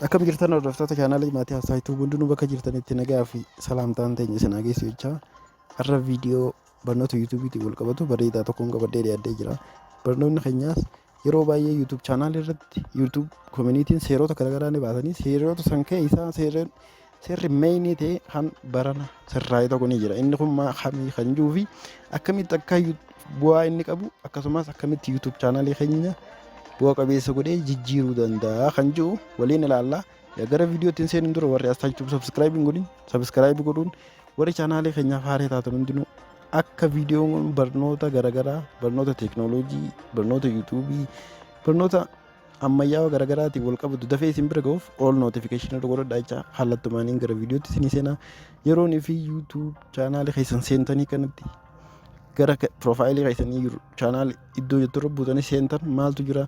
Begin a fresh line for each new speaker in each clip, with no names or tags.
Akkam jirtan, hordoftoota chaanaalii Maatii Haasaayituu? Hundinuu bakka jirtanitti nagaa fi salaamtaan teenya isin haa geessu jechaa, har'a viidiyoo barnoota YouTubeiitiin wal qabatu bareedaa tokkoon qabadhee dhiyaadhee jira. Barnoonni keenyaas yeroo baay'ee YouTube chaanaalii irratti YouTube communityn seerota garaagaraa ni baasanii, seerota san keessaa seerri mainii ta'e kan barana sirraa'e tokko ni jira. Inni kun maa kamii kan jiruu fi akkamitti akka bu'aa inni qabu, akkasumas akkamitti YouTube chaanaalii keenya bu'a qabeessa godhee jijjiiruu danda'a kan jiru waliin ilaalla. Gara viidiyootti hin seenin dura, warri as YouTube subscribe hin godhin subscribe godhuun, warri chaanaalii keenyaaf haaraa taatan hundinuu akka viidiyoon barnoota garaagaraa, barnoota teeknooloojii, barnoota YouTubeii, barnoota ammayyaawaa garaagaraatiin wal qabatu dafee isin bira ga'uuf all notification irra godhadhaa jecha, kallattumaaniin gara viidiyootti isinii seenaa. Yeroon fi YouTube chaanaalii keessan seentanii kanatti gara profileii keessanii jiru channel iddoo jettu irra buutanii seentan maaltu jira?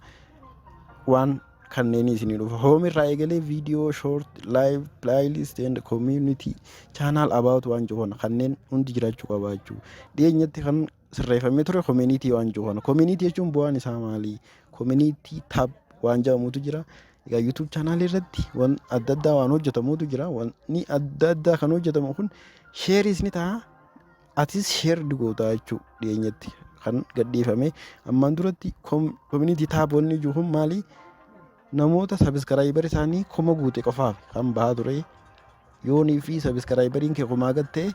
Waan kanneenii isinii dhufa. Home irraa eegalee video, short, live, playlist and community, channel, about waan jiru kana kanneen hundi jiraachuu qaba jechuudha. Dhiyeenyatti kan sirreeffamee ture community waan jiru kana. Community jechuun bu'aan isaa maali? Community tab waan jedhamutu jira. Egaa YouTube channel irratti waan adda addaa waan hojjetamutu jira. Wanni adda addaa kan hojjetamu kun shareis ni ta'a. Atis share gootaa jechuudha. Dhiyeenyatti kan gadhiifame, ammaan duratti community tab wanni jiru kun maali? Namoota subscriber isaanii 1000 guute qofaaf kan bahaa ture. Yoonii fi subscriberiin kee 1000 gad ta'e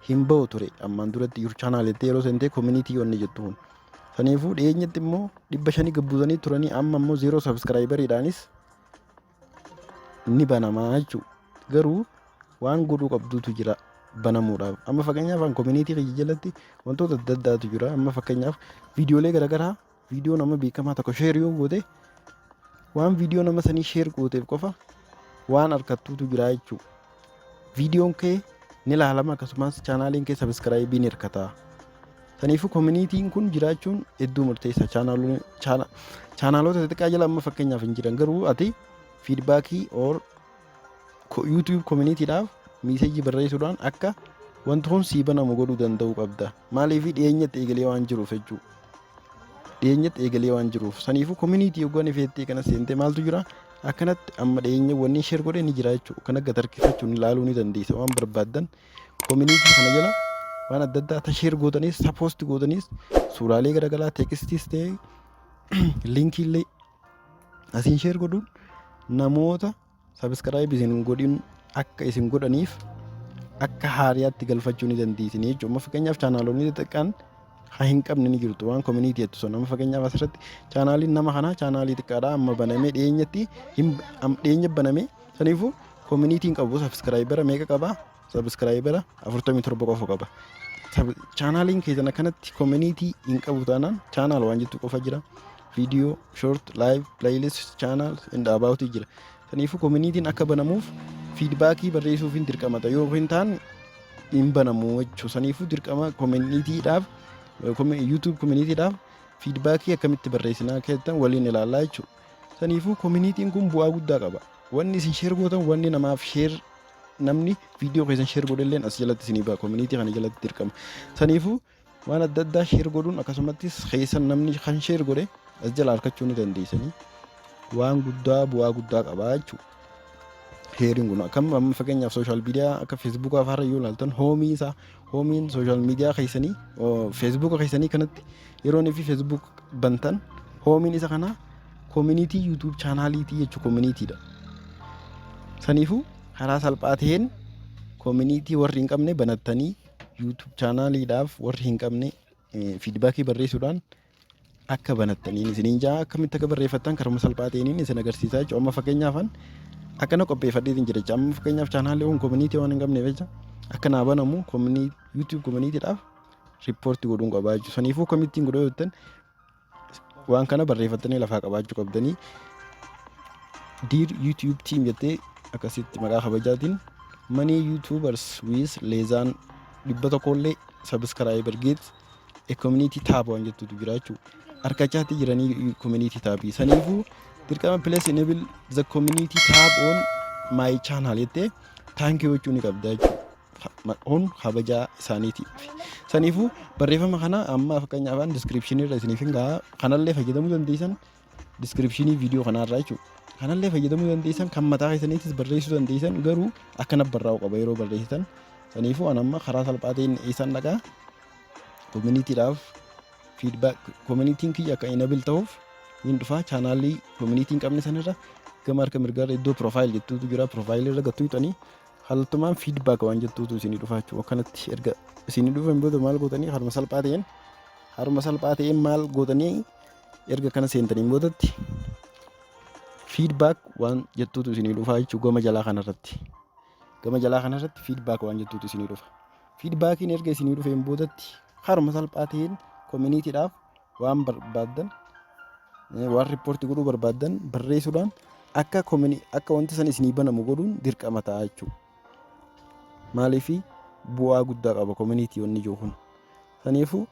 hin bahu ture ammaan duratti your channel jettee yeroo seentee community wanni jettu kun. Saniifuu dhiyeenyatti immoo 500 gabbuusanii turanii, amma immoo zero subscriberiidhaanis ni banamaa jechuudha. Garuu waan godhuu qabduutu jira banamuudhaaf. Amma fakkeenyaaf an community kiyya jalatti wantoota adda addaatu jira. Amma fakkeenyaaf viidiyoolee garaagaraa, viidiyoo nama beekamaa tokko share yoo goote, waan viidiyoo nama sanii share gooteef qofa waan harkattuutu jira jechuudha. Viidiyoon kee ni ilaalama, akkasumas chaanaaliin kee subscribeii ni hirkata. Saniifuu communityn kun jiraachuun hedduu murteessa. Chaanaalota xixiqqaa jala amma fakkeenyaaf hin jiran, garuu ati feedbackii or YouTube communitydhaaf messageii barreessuudhaan akka wanti kun sii banamu godhuu danda'uu qabda. Maaliif? Dhiyeenyatti eegalee waan jiruuf jechuudha. Dhiyeenyatti eegalee waan jiruuf. Saniifuu community yoggaan ifeettee kana seentee maaltu jira? Akkanatti amma dhiyeenya wanni share godhee ni jira jechuudha. Kan akka harkifachuun ilaaluu ni dandeessa waan barbaaddan. Community kana jala waan adda addaa ta share gootanis, ta post gootanis, suuraalee garaagaraa, textiis ta'e, linkiillee asiin share godhuun namoota subscribe isin godhin akka isin godhaniif akka haariyaatti galfachuu ni dandeessini jechuudha. Amma fakkeenyaaf chaanaalonni xixiqqaan haa hin qabne ni jirtu waan community jettu sun. Amma fakkeenyaaf asirratti chaanaaliin nama kanaa chaanaalii xiqqaadha, amma banamee dhiyeenyatti dhiyeenya banamee. Saniifuu communityn qabu. Subscribera meeqa qaba? Subscribera 47 qofa qaba. Chaanaaliin keessan akkanatti community hin qabu taanaan, channel waan jettu qofa jira. Video, short, live, playlist, channel and about jira. Saniifuu communityn akka banamuuf feedbackii barreessuuf hin dirqamata, yoo hin taane hin banamu jechuudha. Saniifuu dirqama communitydhaaf, YouTube communitydhaaf feedbackii akkamitti barreessinaa keessan waliin ilaallaa jechuudha. Saniifuu communityn kun bu'aa guddaa qaba. Wanni isin share gootan, wanni namaaf share, namni viidiyoo keessan share godhelleen as jalatti isinii ba'a community kana jalatti dirqama. Saniifuu waan adda addaa share godhuun, akkasumattis keessan namni kan share godhe as jala harkachuu ni dandeessanii, waan guddaa, bu'aa guddaa qaba jechuudha. Shareiin kun akkam? Amma fakkeenyaaf social media akka Facebookaa fa'aa yoo ilaaltan, homeii isaa, homeiin social media keessanii, Facebooka keessanii kanatti yeroo inni fi Facebook bantan, homeiin isa kanaa community YouTube channeliitii jechuudha, communitydha. Saniifuu karaa salphaa ta'een community warri hin qabne banattanii, YouTube channeliidhaaf warri hin qabne feedbackii barreessuudhaan akka banattaniin isiniin jaa. Akkamitti akka barreeffattan karuma salphaa ta'een isin agarsiisaa jechuudha. Amma fakkeenyaafan akkana qopheeffadheetiin jira jechuudha. Amma fakkeenyaaf chaanaalii kun community waan hin qabneef jecha akka naa banamu YouTube communitydhaaf reportii godhuun qabaa jechuudha. Saniifuu akkamittiin godhuu jettan, waan kana barreeffattanii lafaa qabaachuu qabdanii. "Dear YouTube team" jettee akkasitti maqaa kabajaatiin, "Many YouTubers with less than 100llee subscriber get a community tab" waan jettutu jira jechuudha. Harkachaatti jiranii community tabii. Saniifuu dirqama "Please enable the community tab on my channel" jettee thank you jechuu ni qabda jechuudha. Kun kabajaa isaaniiti. Saniifuu barreeffama kana amma fakkeenyaaf descriptionii irra isiniif hin gahaa, kanallee fayyadamuu dandeessan descriptionii viidiyoo kanaarraa jechuudha. Kanallee fayyadamuu dandeessan, kan mataa keessaniitis barreessuu dandeessan, garuu akkana barraa'u qaba yeroo barreessitan. Saniifuu an amma karaa salphaa ta'een eessaan dhaqaa? Communitydhaaf feedback, communityn kiyya akka enable ta'uuf niin dhufaa. Channelii community hin qabne sanirra gama harka mirgaarra iddoo profile jettuutu jira. Profile irra gattuu hixanii kallattumaan feedback waan jettuutu isinii dhufa jechuudha. Akkanatti erga isinii dhufan booda maal gootanii? Haruma salphaa ta'een maal gootanii? Erga kana seentaniin boodatti feedback waan jettuutu isinii dhufa jechuudha. Gama jalaa kanarratti feedback waan jettuutu isinii dhufa. Feedbackiin erga isinii dhufeen boodatti haruma salphaa ta'een communitydhaaf waan barbaaddan, waan report godhuu barbaaddan barreessuudhaan akka wanti san isinii banamu godhuun dirqama ta'a jechuudha. Maaliifi? Bu'aa guddaa qaba community wanni jiru kun. Saniifuu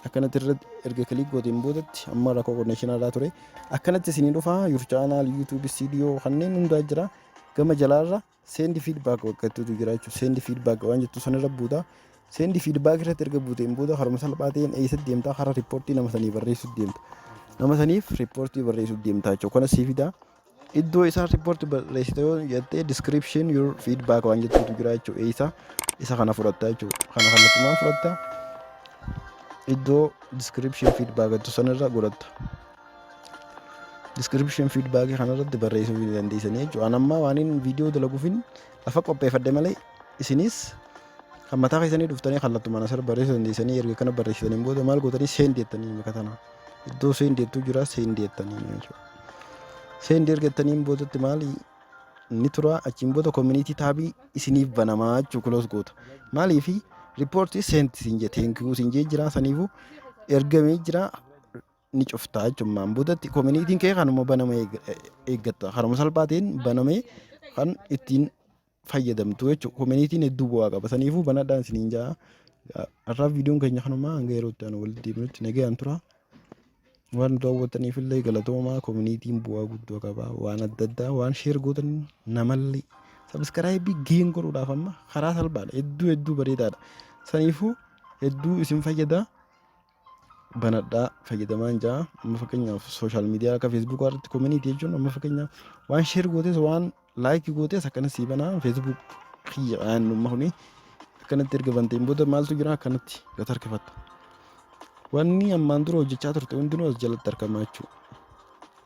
akkanatti irratti erga click gooteen boodatti, amma rakkoo connection irraa ture, akkanatti isinii dhufa. Your channel, YouTube Studio, kanneen hundaa jira. Gama jalaarra send feedback wakkattuutu jira jechuudha. Send feedback waan jettu sanirra buuta. Send feedback irratti erga buuteen booda haruma salphaa ta'een eessatti deemtaa? Karaa report nama sanii barreessuutti deemta. Nama saniif report barreessuutti deemtaa jechuudha. Kana sii fidaa. Iddoo isaan report barreessite yoo jettee, description your feedback waan jettuutu jira jechuudha. Eessa isa kana fudhatta jechuudha. Kana kallattumaan fudhatta. Iddoo description feedback jettu sanirra godhatta. Description feedback kanarratti barreessuu ni dandeessanii jechuudha. An amma waan inni viidiyoo dalaguufin lafa qopheeffadhe malee, isinis kan mataa keessanii dhuftanii kallattumaan asirra barreessuu dandeessanii. Erga kana barreessitaniin booda maal gootanii? Send jettanii maka tana iddoo send jettuu jira, send jettanii jechuudha. Send erga jettaniin boodatti maali inni tura? Achiin booda community tabii isiniif banamaa jechuu, close goota. Maaliifi? Report sent siin jee, thank you siin jee jira. Saniifuu ergamee jira, ni cuftaa jechuun boodatti communityn kee kanuma banama eeggatta. Karuma salphaa ta'een banamee kan ittiin fayyadamtu jechuudha. Communityn hedduu bu'aa qaba. Saniifuu banadhaan isiniin jaa. Har'aaf viidiyoon keenya kanumaa. Hanga yeroo itti aanu walitti deebinutti nagayaan tura. Waan daawwattaniif illee galatoomaa. Communityn bu'aa guddoo qaba. Waan adda addaa waan share gootan, namallee subscribe gain godhuudhaaf amma karaa salphaadha. Hedduu hedduu bareedaadha. Saniifuu hedduu isin fayyada. Banadhaa fayyadamaan jaa. Amma fakkeenyaaf social media akka Facebook irratti community jechuun, amma fakkeenyaaf waan share gootes, waan like gootes akkana sii banaa. Facebook kiyya amma kuni akkanatti erga banteen booda maaltu jira? Akkanatti gad harkifatta. Wanni ammaan dura hojjechaa turte hundinuu as jalatti argama jechuudha.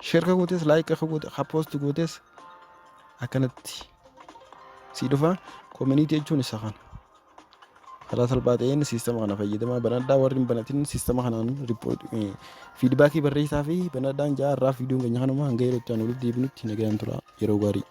Share ka gootes, like ka goote, ka post gootes akkanatti sii dhufa. Community jechuun isa kana. Karaa salphaa ta'een systema kana fayyadamaa, banadhaa. Warri hin banatin systema kanaan feedback barreessaa fi banadhaan jaa. Har'aaf viidiyoon keenya kanuma. Hanga yeroo itti aanu walitti deebinutti nagayaan tura, yeroo gaarii.